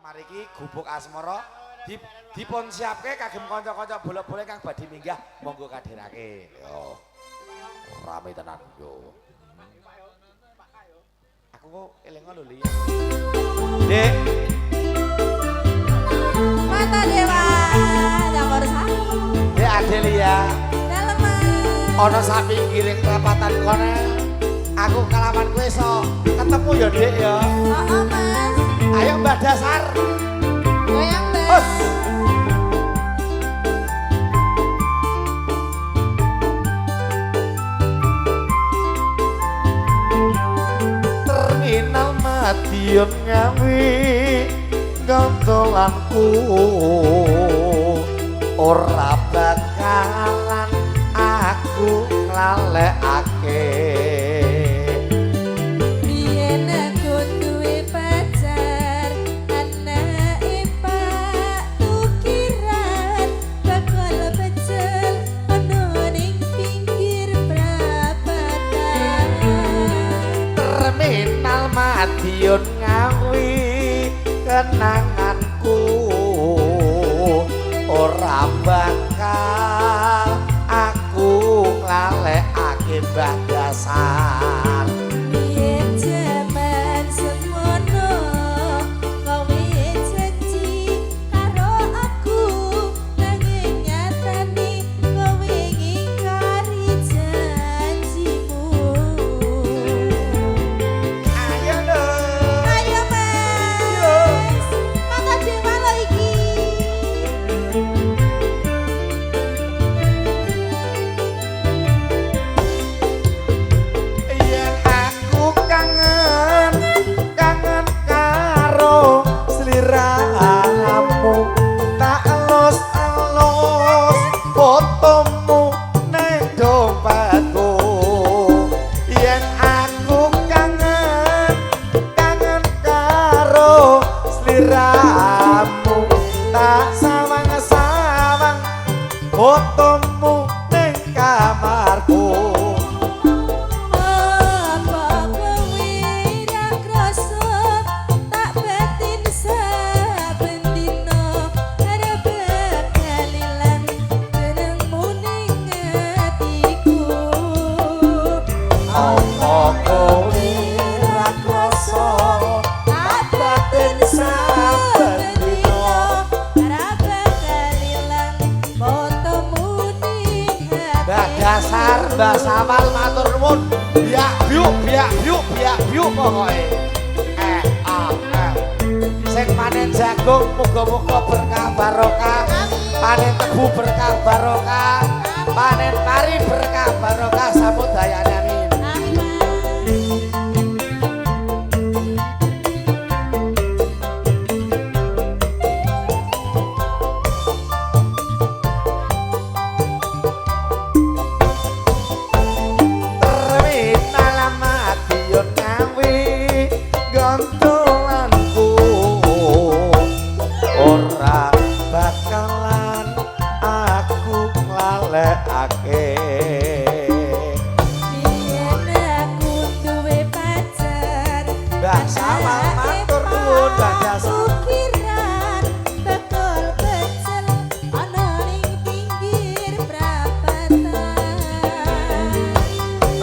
Mari iki gubuk asmara dipun siapke kagem kanca-kanca bolak-balik kang badhe minggah monggo kaderake. Yo. Rame tenan yo. Aku kok eling lho Li. Dek. Mata Dewa, campur sari. Dek Adelia. Dalem Mas. Ana sapinggiring prapatan kono. Aku kalawan kowe iso ketemu ya Dek ya. Heeh Mas. Ayo Mbah Dasar. Goyang Mbah. Hus. Terminal Madiun Ngawi gondolanku ora bakalan aku nglalekake. Biyen aku duwe pacar anake Pak Tukiran bakal pecel ana ning pinggir prapatan. Terminal Madiun Ngawi kenanganku ora bakal aku nglalekake Mbah Dasar. Biyen jaman semono kowe janji karo aku nanging nyatane kowe ngingkari janjimu. Ayo lho. Ayo Mas. Mata Dewa lho iki. Yen aku kangen, kangen karo sliramu, tak elus-elus fotomu neng dompetku. Yen aku kangen, kangen karo sliramu, tak sawang-sawang fotomu neng kamarku. Apa kowe ra krasa tak batin saben dina arep bakal ilang jenengmu ning atiku. Apa kowe ra krasa Tak batin saben dina arep bakal ilang fotomu ning Mbah atiku. Dasar, Mbah Sawal matur nuwun. Biak biuk biak biuk biak biuk pokoke. Eh ah eh. Sing panen jagung muga-muga berkah barokah. Panen tebu berkah barokah. Panen pari berkah barokah samudayane amin. Amin Mas. Terminal Madiun Ngawi gondolanku ora bakalan aku nglalekake. Biyen aku duwe pacar Mbah Sawal matur nuwun Mbah Dasar. Tukiran bakal pecel ana ning pinggir prapatan.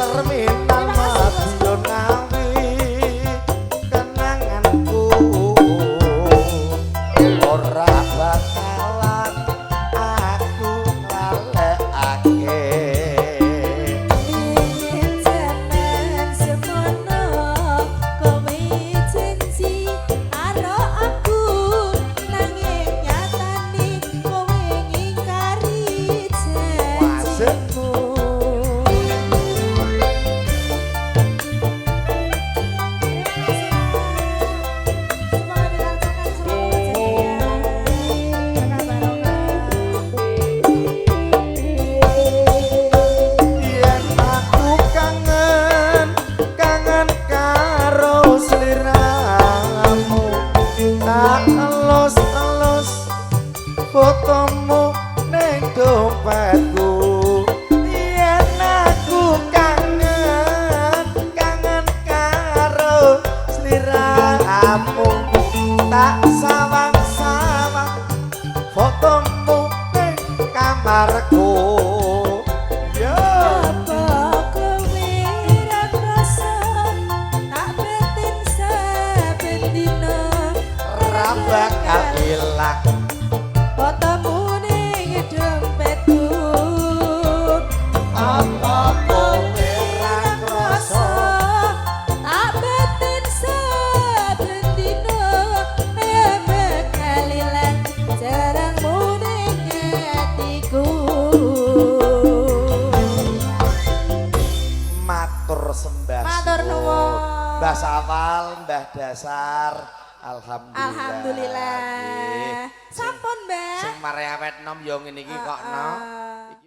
Terminal Madiun Ngawi kenanganku ora bakalan aku nglalekake. Biyen jaman semono kowe janji karo aku nanging nyatane kowe ngingkari janjimu. Terima kasih Mas. Semoga dilancarkan semua rezekinya. Berkah barokah. Yen aku kangen, kangen karo sliramu, tak elus-elus fotomu ning dompetku. Yen aku kangen, kangen karo sliramu, tak Sawang-sawang fotomu ning kamarku. Yo. Apa kowe ra krasa tak batin saben dina? Ra bakal ilang fotomu ning dompetku. Apa kowe ra krasa tak batin saben dina, ra bakal ilang jenengmu ning atiku. Matur sembah Matur suwun. Nuwun. Mbah Sawal, Mbah Dasar, alhamdulillah. Alhamdulillah. Nggih. Sampun, Mbah. Sing mare awet nom ya ngene iki kok no. Ah.